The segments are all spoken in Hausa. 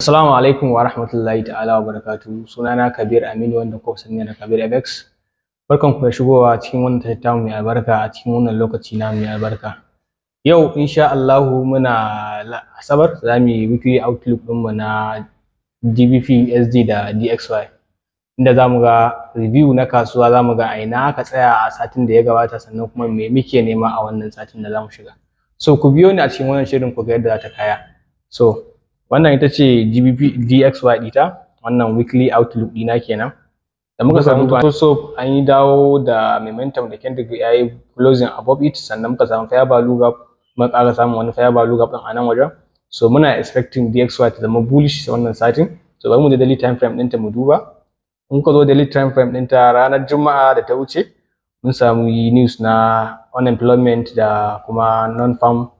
Assalamu alaikum wa rahmatullahi ta'ala wa barakatuhu. Sunana Kabir Aminu, wanda kuka sani da Kabir FX. Barkan ku da shigowa cikin wannan tashar tamu mai albarka a cikin wannan lokaci na mai albarka. Yau insha Allahu muna Asabar, za mu yi weekly outlook ɗinmu na GBP USD da DXY, inda za mu ga review na kasuwa, za mu ga a ina aka tsaya a satin da ya gabata, sannan kuma me muke nema a wannan satin da za mu shiga. So ku biyo ni a cikin wannan shirin ku ga yadda za ta kaya. So wannan ita ce GBP DXY ɗita, wannan weekly outlook ɗina kenan. Da muka samu so an yi dawo da momentum da candle ya yi closing above it, sannan muka samu fair value gap, muka ƙara samun wani fair value gap ɗin a nan wajen. So muna expecting DXY ta zama bullish wannan satin. So bari mu je daily time frame ɗinta mu duba. In ka zo daily time frame ɗinta, ranar Juma'a da ta wuce mun samu news na unemployment da kuma non-farm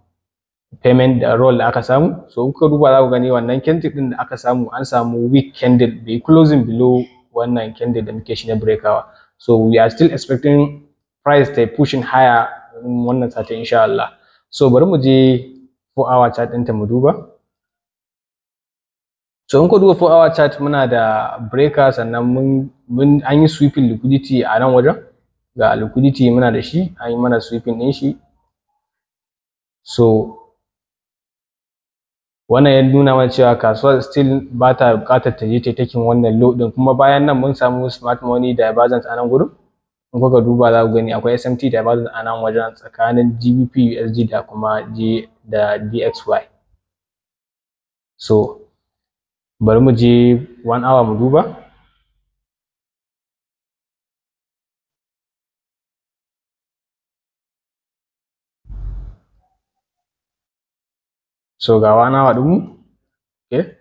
payment da roll da aka samu. So in kuka duba, za ku gani wannan candle ɗin da aka samu, an samu weak candle, bai closing below wannan candle da muke shi na breakout. So we are still expecting price ta pushing higher wannan satin insha Allah. So bari mu je 4 hour chart ɗinta mu duba. So in ku duba 4 hour chart, muna da breaker, sannan mun an yi sweeping liquidity a nan wajen. Ga liquidity muna da shi, an yi mana sweeping ɗin shi. So wannan ya nuna mana cewa kasuwar still ba ta buƙatar ta je ta taking wannan low ɗin. Kuma bayan nan mun samu smart money divergence a nan gurin. In kuka duba, za ku gani akwai SMT divergence a nan wajen tsakanin GBP USD da kuma G da DXY. So bari mu je 1 hour mu duba. So ga 1 hour ɗinmu. Okay,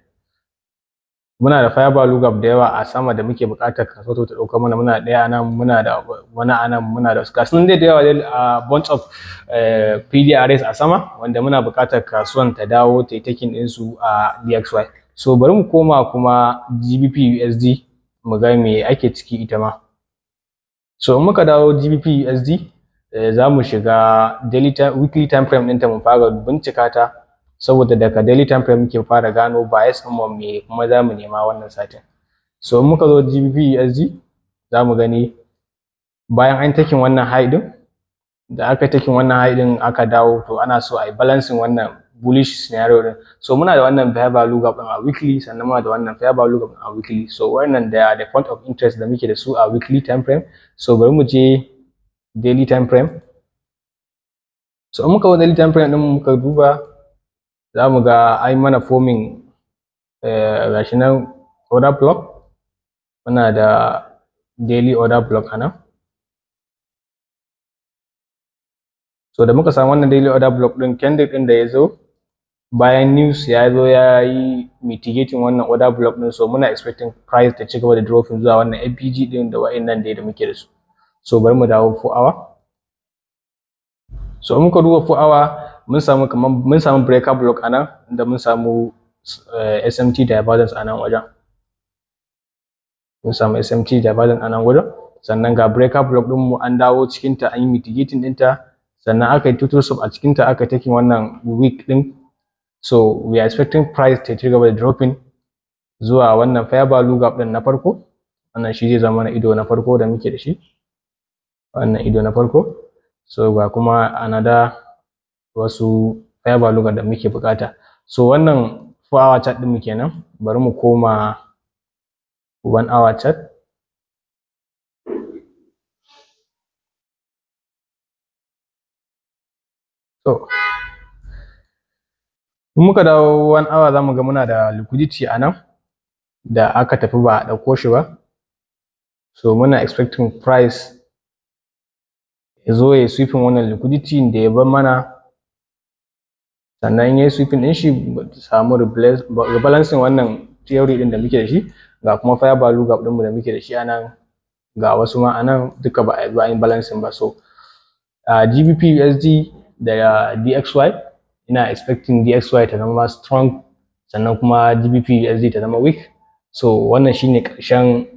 muna da fair value gap da yawa a sama da muke buƙatar kasuwa ta ɗauka mana. Muna da ɗaya a nan, muna da wani a nan, muna da ga su nan dai da yawa dai, a bunch of PDRs a sama wanda muna buƙatar kasuwan ta dawo ta yi taking ɗinsu a DXY. So bari mu koma kuma GBP USD mu ga me ake ciki ita ma. So in muka dawo GBP USD, za mu shiga daily time, weekly time frame ɗinta mu fara bincika ta, saboda daga daily time frame muke fara gano bias ɗin mu, me kuma za mu nema wannan satin. So in muka zo GBP USD, za mu gani bayan an taking wannan high ɗin da aka taking wannan high ɗin aka dawo, to ana so a yi balancing wannan bullish scenario ɗin. So muna da wannan fair value gap ɗin a weekly, sannan muna da wannan fair value gap ɗin a weekly. So wannan da the point of interest da muke da su a weekly time frame. So bari mu je daily time frame. So in muka zo daily time frame ɗin muka duba, za mu ga ai mana forming gashi nan order block. Muna da daily order block a nan. So da muka samu wannan daily order block ɗin, candle ɗin da ya zo bayan news ya zo ya yi mitigating wannan order block ɗin. So muna expecting price ta ci gaba da dropping zuwa wannan FVG ɗin da wa'innan dai da muke da su. So bari mu dawo 4 hour. So in muka duba 4 hour, mun samu kamar mun samu breaker block a nan, da mun samu SMT divergence a nan wajen. Mun samu SMT divergence a nan wajen, sannan ga breaker block ɗin mu, an dawo cikin ta, an yi mitigating ɗinta, sannan aka yi turtle soup a cikin ta, aka taking wannan wick ɗin. So we are expecting price ta ci gaba da dropping zuwa wannan fair value gap ɗin na farko. Wannan shi zai zama na ido na farko da muke da shi, wannan ido na farko. So ga kuma another wasu fair value gap da muke bukata. So wannan 4 hour chart ɗin mu kenan. Bari mu koma 1 hour chart. So in muka dawo 1 hour, za mu ga muna da liquidity a nan da aka tafi ba a ɗauko shi ba. So muna expecting price ya zo ya sweeping wannan liquidity da ya bar mana, sannan ya yi sweeping ɗin shi, samu rebalancing wannan theory ɗin da muke da shi. Ga kuma fair value gap ɗinmu da muke da shi a nan, ga wasu ma a nan, duka ba a zo an yi balancing ba. So GBP USD da DXY, ina expecting DXY ta zama strong, sannan kuma GBP USD ta zama weak. So wannan shine ƙarshen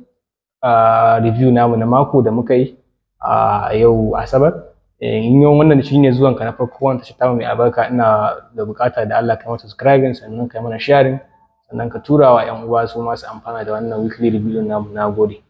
review namu na mako da muka yi a yau Asabar. In yau wannan shine zuwan ka na farko wannan tashar tamu mai albarka, ina da bukata da Allah kai mana subscribing, sannan kai mana sharing, Sannan ka tura wa 'yan uwa su ma su amfana da wannan weekly review namu. Na gode.